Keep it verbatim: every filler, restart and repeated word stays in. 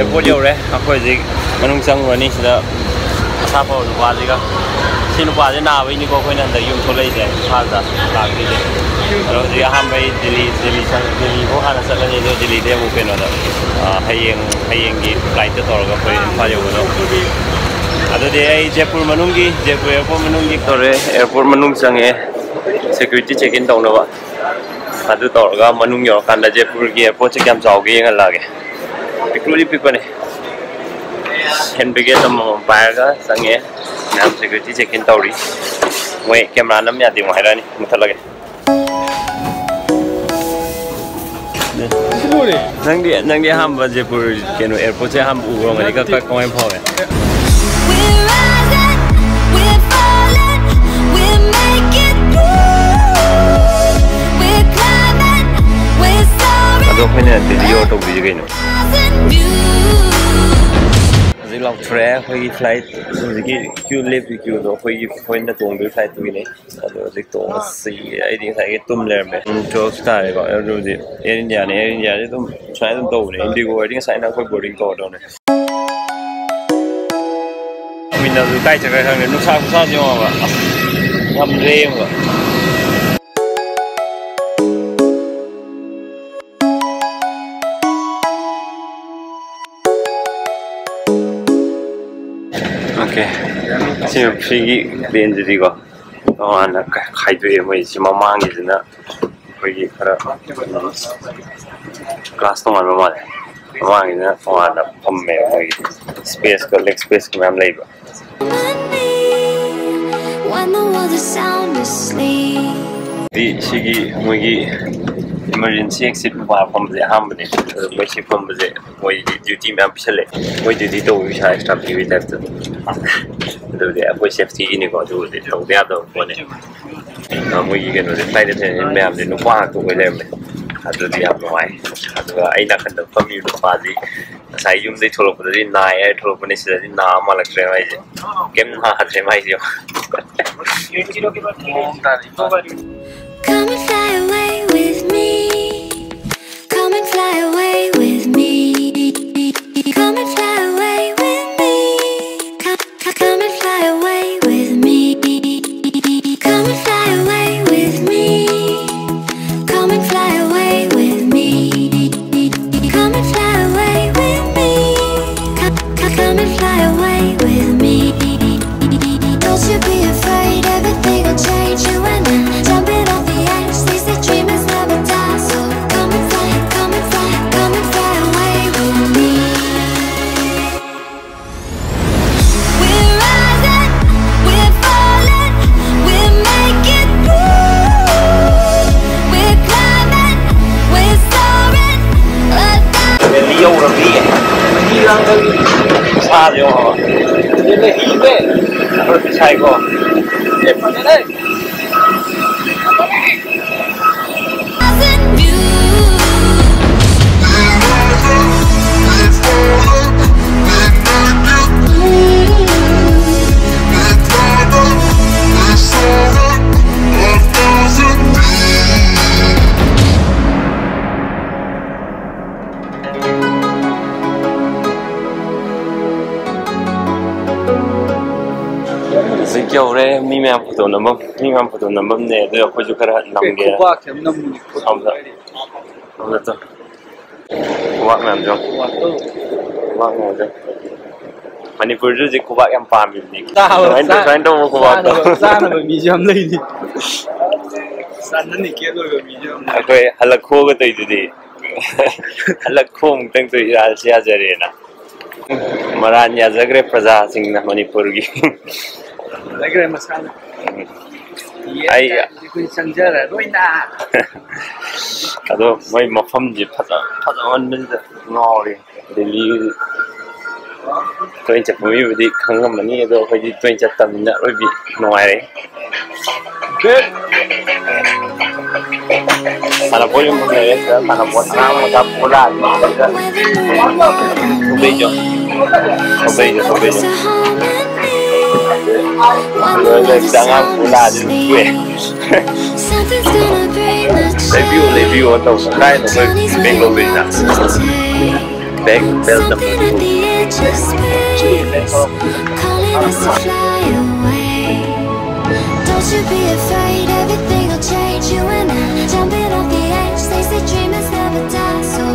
Airport ꯌꯧꯔꯦ꯫ ꯑꯩꯈꯣꯏ ꯍꯧꯖꯤꯛ ꯃꯅꯨꯡ ꯆꯪꯉꯨꯔꯅꯤ꯫ ꯁꯤꯗ ꯃꯁꯥ ꯐꯕ ꯅꯨꯄꯥꯁꯤꯒ, ꯁꯤ ꯅꯨꯄꯥꯁꯦ ꯅꯥꯕꯩꯅꯤꯀꯣ ꯑꯩꯈꯣꯏꯅ ꯍꯟꯗꯛ ꯌꯨꯝ ꯊꯣꯛꯂꯛꯏꯁꯦ, ꯏꯝꯐꯥꯜꯗ ꯂꯥꯛꯇꯣꯏꯁꯦ꯫ ꯑꯗꯣ ꯍꯧꯖꯤꯛ ꯑꯍꯥꯟꯕꯩ ꯗꯤꯜꯂꯤ, ꯗꯤꯜꯂꯤ ꯆꯪ-, ꯗꯤꯜꯂꯤꯐꯥꯎ ꯍꯥꯟꯅ ꯆꯠꯂꯅꯤ꯫ ꯑꯗꯣ ꯗꯤꯜꯂꯤꯗꯩ ꯑꯃꯨꯛ ꯀꯩꯅꯣꯗ, ꯑ, ꯍꯌꯦꯡ, ꯍꯌꯦꯡꯒꯤ ꯐ꯭ꯂꯥꯏꯠꯇ ꯇꯧꯔꯒ ꯑꯩꯈꯣꯏ ꯏꯝꯐꯥꯜ ꯌꯧꯒꯗꯧꯕ꯫ ꯑꯗꯨꯗꯤ ꯑꯩ ꯖꯦꯄꯨꯔ ꯃꯅꯨꯡꯒꯤ, ꯖꯦꯄꯨꯔ ꯑꯦꯌꯥꯔꯄꯣꯔꯠ ꯃꯅꯨꯡꯒꯤ ꯇꯧꯔꯦ꯫ ꯑꯦꯌꯥꯔꯄꯣꯔꯠ ꯃꯅꯨꯡ ꯆꯪꯉꯛꯑꯦ, ꯁꯦꯀ꯭ꯌꯨꯔꯤꯇꯤ ꯆꯦꯛ ꯏꯟ ꯇꯧꯅꯕ꯫ ꯑꯗꯨ ꯇꯧꯔꯒ ꯃꯅꯨꯡ ꯌꯧꯔꯀꯥꯟꯗ ꯖꯦꯄꯨꯔꯒꯤ ꯑꯦꯌꯥꯔꯄꯣꯔꯠꯁꯦ ꯀꯌꯥꯝ ꯆꯥꯎꯒꯦ ꯌꯦꯡꯍꯜꯂꯛꯑꯒꯦ꯫ ꯄꯤꯛꯇ꯭ꯔꯨꯗꯤ ꯄꯤꯛꯄꯅꯦ꯫ ꯍꯦꯟ ꯕꯦꯒꯦꯖ ꯑꯃꯃꯝ ꯄꯥꯏꯔꯒ ꯆꯪꯉꯦ꯫ ꯃꯌꯥꯝ ꯁꯦꯀ꯭ꯌꯨꯔꯤꯇꯤ ꯆꯦꯛ ꯏꯟ ꯇꯧꯔꯤ꯫ ꯃꯣꯏ ꯀꯦꯃꯦꯔꯥ ꯅꯝ ꯌꯥꯗꯦ ꯑꯃꯨꯛ ꯍꯥꯏꯔꯛꯑꯅꯤ꯫ ꯃꯨꯊꯠꯂꯒꯦ꯫ ꯅꯪꯗꯤ, ꯅꯪꯗꯤ ꯑꯍꯥꯟꯕ ꯖꯦꯄꯨꯔ ꯀꯩꯅꯣ ꯑꯦꯌꯥꯔꯄꯣꯔꯠꯁꯦ ꯑꯍꯥꯟꯕ ꯎꯕ ꯑꯣꯏꯔꯝꯒꯅꯤ꯫ ꯀ-, ꯀ-, ꯀꯃꯥꯏꯅ ꯐꯥꯎꯏ? We're rising, we're falling, we're making moves. We're climbing, we're soaring. ꯑꯗꯣ ꯑꯩꯈꯣꯏꯅ ꯗꯤꯜꯂꯤ ꯌꯧꯔ ꯇꯧꯗꯣꯏꯁꯦ ꯀꯩꯅꯣ? Rising new. ꯍꯧꯖꯤꯛ ꯂꯥꯎꯊꯣꯔꯛꯑꯦ ꯑꯩꯈꯣꯏꯒꯤ ꯐ꯭ꯂꯥꯏꯠ꯫ ꯍꯧꯖꯤꯛꯀꯤ ꯀ꯭ꯌꯨ ꯂꯦꯞꯄꯤ ꯀ꯭ꯌꯨꯗꯣ ꯑꯩꯈꯣꯏꯒꯤ, ꯑꯩꯈꯣꯏꯅ ꯇꯣꯡꯗꯣꯏ ꯐ꯭ꯂꯥꯏꯠꯇꯨꯒꯤꯅꯦ꯫ ꯑꯗꯣ ꯍꯧꯖꯤꯛ ꯇꯣꯡꯉꯁꯤ꯫ ꯑꯩꯗꯤ ꯉꯁꯥꯏꯒꯤ ꯇꯨꯝ ꯂꯩꯔꯝꯃꯦ꯫ ꯄꯨꯡ ꯇꯨꯋꯦꯜꯐ ꯇꯥꯔꯦꯀꯣ꯫ ꯑꯗꯨꯕꯨꯗꯤ ꯑꯦꯌꯔ ꯏꯟꯗꯤꯌꯥꯅꯦ, ꯑꯦꯌꯔ ꯏꯟꯗꯤꯌꯥꯁꯦ ꯑꯗꯨꯝ ꯁꯨꯃꯥꯏꯅ ꯑꯗꯨꯝ ꯇꯧꯕꯅꯦ꯫ ꯏꯟꯗꯤꯒꯣ ꯑꯣꯏꯔꯗꯤ ꯉꯁꯥꯏꯅ ꯑꯩꯈꯣꯏ ꯕꯣꯔꯗꯤꯡ ꯇꯧꯔꯗꯧꯅꯦ꯫ ꯃꯤꯅꯁꯨ ꯀꯥꯏ ꯆꯠꯈ꯭ꯔꯦ ꯈꯪꯗꯦ꯫ ꯅꯨꯡꯁꯥ ꯈꯨꯁꯥꯁꯦ ꯌꯦꯡꯉꯣꯕ꯫ ꯑꯁ, ꯉꯝꯗ꯭ꯔꯦ ꯌꯦꯡꯕ꯫ ꯑꯣꯀꯦ, ꯁꯤ ꯐ꯭ꯔꯤꯒꯤ ꯄ꯭ꯂꯦꯟꯁꯤꯗꯤꯀꯣ ꯇꯣꯉꯥꯟꯅ ꯈꯥꯏꯗꯣꯛꯑꯦ꯫ ꯃꯣꯏꯁꯤ ꯃꯃꯥꯡꯒꯤꯁꯤꯅ ꯑꯩꯈꯣꯏꯒꯤ ꯈꯔ ꯀ꯭ꯂꯥꯁ ꯇꯣꯉꯥꯟꯕ ꯃꯥꯜꯂꯦ꯫ ꯃꯃꯥꯡꯒꯤꯁꯤꯅ ꯇꯣꯉꯥꯟꯅ ꯐꯝꯃꯦ꯫ ꯃꯣꯏꯒꯤ ꯁ꯭ꯄꯦꯁꯀ, ꯂꯦꯛ ꯁ꯭ꯄꯦꯁꯀ ꯃꯌꯥꯝ ꯂꯩꯕ꯫ When the world is sound asleep. ꯗꯤ ꯁꯤꯒꯤ ꯃꯣꯏꯒꯤ ꯏꯃꯔꯖꯦꯟꯁꯤ ꯑꯦꯛꯁꯤꯠ ꯅꯨꯄꯥ ꯐꯝꯕꯁꯦ ꯑꯍꯥꯟꯕꯅꯦ꯫ ꯑꯗꯣ ꯃꯣꯏ ꯁꯤ ꯐꯝꯕꯁꯦ ꯃꯣꯏꯒꯤ ꯗ꯭ꯌꯨꯇꯤ ꯃꯌꯥꯝ ꯄꯤꯁꯜꯂꯦ꯫ ꯃꯣꯏ ꯗ꯭ꯌꯨꯇꯤ ꯇꯧꯕ ꯄꯩꯁꯥ ꯑꯦꯛꯁꯇ꯭ꯔꯥ ꯄꯤꯕꯒꯤ ꯇꯥꯏꯞꯇ ꯑꯗꯨꯝ꯫ ꯑꯗꯨꯗꯤ ꯑꯩꯈꯣꯏ ꯁꯦꯐꯇꯤꯒꯤꯅꯤꯀꯣ, ꯑꯗꯨꯕꯨꯗꯤ ꯇꯧꯗ ꯌꯥꯗꯕ ꯄꯣꯠꯅꯦ꯫ ꯑ, ꯃꯣꯏꯒꯤ ꯀꯩꯅꯣꯁꯦ, ꯐ꯭ꯂꯥꯏꯠ ꯑꯦꯇꯦꯟꯗꯦꯟ ꯃꯌꯥꯝꯁꯦ ꯅꯨꯄꯥ ꯉꯥꯛꯇ ꯑꯣꯏ ꯂꯩꯔꯝꯃꯦ꯫ ꯑꯗꯨꯗꯤ ꯌꯥꯝ ꯅꯨꯡꯉꯥꯏ꯫ ꯑꯗꯨꯒ ꯑꯩ ꯅꯥꯀꯟꯗ ꯐꯝꯃꯤꯕ ꯅꯨꯄꯥꯗꯤ ꯉꯁꯥꯏ ꯌꯨꯝꯗꯩ ꯊꯣꯛꯂꯛꯄꯗꯗꯤ ꯅꯥꯏ ꯍꯥꯏꯔ ꯊꯣꯛꯂꯛꯄꯅꯦ, ꯁꯤꯗꯗꯤ ꯅꯥ ꯃꯥꯜꯂꯛꯇ꯭ꯔꯦ ꯃꯥꯏꯁꯦ꯫ ꯀꯩꯝ ꯅꯥꯗ꯭ꯔꯦ ꯃꯥꯏꯁꯦ꯫ ꯃꯑꯣꯡ ꯇꯥꯅꯤ ꯃꯥ꯫ Come and fly away with me. Come and fly away with me. Come and fly away with me. Come, come, come and fly away with me. Come and fly away with me. Come and fly away with me. Come and fly away with me. Come, come, come and fly away with me. Don't you be afraid, everything will change. You and I jumping off the edge. They say dreamers never die, so come and fly, come and fly, come and fly away with me. We're rising, we're falling, we're making moves. We're climbing, we're soaring. A thousand ꯌꯧꯔꯕꯤ꯫ ꯃꯍꯤ ꯂꯥꯡꯗꯕꯤ꯫ ꯁꯥꯁꯦ ꯌꯦꯡꯉꯣ꯫ ꯁꯤꯗ ꯍꯤꯅꯦ꯫ ꯑꯩꯈꯣꯏ ꯁꯥꯏꯀꯣ꯫ ꯑꯦ, ꯐꯖꯔꯦ꯫ ꯍꯧꯖꯤꯛ ꯌꯧꯔꯦ꯫ ꯃꯤ ꯃꯌꯥꯝ photo ꯅꯝꯐꯝ꯫ ꯃꯤ ꯃꯌꯥꯝ ꯐꯣꯇꯣ ꯅꯝꯐꯝꯅꯦ꯫ ꯑꯗꯨ ꯑꯩꯈꯣꯏꯁꯨ ꯈꯔ ꯅꯝꯒꯦ꯫ ꯈꯨꯕꯥꯛꯁꯦ ꯑꯃ ꯅꯝꯃꯨꯅꯦ꯫ ꯁꯣꯝꯗ꯫ ꯁꯣꯝꯗ ꯆꯠ꯫ ꯈꯨꯕꯥꯛ ꯃꯌꯥꯝꯁꯦ ꯌꯦꯡꯉꯣ꯫ ꯈꯨꯕꯥꯛꯇꯣ꯫ ꯈꯨꯕꯥꯛ ꯃꯌꯥꯝꯁꯦ꯫ ꯃꯅꯤꯄꯨꯔꯁꯨ ꯍꯧꯖꯤꯛ ꯈꯨꯕꯥꯛ ꯌꯥꯝ ꯄꯥꯝꯃꯤꯕꯅꯤ꯫ ꯆꯥꯕ-, ꯁꯨꯃꯥꯏꯅ, ꯆꯥ-, ꯁꯨꯃꯥꯏꯅ ꯇꯧꯕ ꯈꯨꯕꯥꯛꯇꯣ꯫ ꯆꯥꯅꯕ, ꯆꯥꯅꯕ ꯃꯤꯁꯨ ꯌꯥꯝ ꯂꯩꯅꯤ꯫ ꯆꯥꯅꯅꯤ ꯀꯦꯠ ꯑꯣꯏꯕ ꯃꯤꯁꯨ ꯌꯥꯝ ꯂꯩ꯫ ꯑꯩꯈꯣꯏ ꯍꯜꯂꯛꯈꯣꯒ ꯇꯧꯔꯤꯗꯨꯗꯤ꯫ ꯍꯜꯂꯛꯈꯣ ꯑꯃꯨꯛꯇꯪ ꯇꯧ ꯌꯥ-, ꯌꯥꯖꯔꯦꯅ꯫ ꯃꯔꯥꯟ ꯌꯥꯖꯈ꯭ꯔꯦ ꯄ꯭ꯔꯖꯥꯁꯤꯡꯅ ꯃꯅꯤꯄꯨꯔꯒꯤ꯫ ꯂꯩꯈ꯭ꯔꯦ ꯃꯁꯥꯅ꯫ ꯎꯝ꯫ ꯌꯦꯟ ꯑꯩ ꯀꯥꯏꯗꯨꯗꯤ ꯑꯩꯈꯣꯏ ꯆꯪꯖꯔꯔꯣꯏꯅ꯫ ꯑꯗꯣ ꯃꯣꯏ ꯃꯐꯝꯁꯦ ꯐꯖ-, ꯐꯖꯃꯟꯕꯁꯤꯗ ꯉꯥꯎꯔꯦ꯫ ꯗꯦꯜꯂꯤ ꯇꯣꯏꯅ ꯆꯠꯄ ꯃꯤꯕꯨꯗꯤ ꯈꯪꯉꯝꯃꯅꯤ, ꯑꯗꯣ ꯑꯩꯈꯣꯏꯗꯤ ꯇꯣꯏꯅ ꯆꯠꯇꯕꯅꯤꯅ ꯑꯔꯣꯏꯕꯤ ꯅꯨꯡꯉꯥꯏꯔꯦ꯫ ꯁꯥꯟꯅꯄꯣꯠ ꯌꯣꯟꯐꯝ ꯂꯩꯔꯦ ꯁꯤꯗ, ꯁꯥꯟꯅꯄꯣꯠ ꯑꯉꯥꯡ ꯃꯆꯥ ꯄꯨꯔ ꯂꯥꯛꯑꯗꯤ ꯁꯤꯗ ꯊꯧꯗꯩꯁꯨ, ꯊꯧꯗꯩꯁꯨ, ꯊꯧꯗꯩꯁꯨ꯫ ꯂꯣꯏꯔꯦ, ꯁꯤꯗ ꯑꯉꯥꯡ ꯄꯨꯔ ꯂꯥꯛꯑꯗꯤ ꯑꯗꯨꯝ ꯇꯣꯛꯑꯦ꯫ ꯂꯩꯕꯤꯌꯨ, ꯂꯩꯕꯤꯌꯨ ꯇꯧꯕ ꯀꯥꯏꯅ ꯑꯩꯈꯣꯏ Bangalore ꯕꯦꯡꯅ꯫ Back, bell number Something at two. The edge of space, calling us to fly away. Don't you be afraid, everything will change. You and I, jumping off the edge. They say dreamers never die, so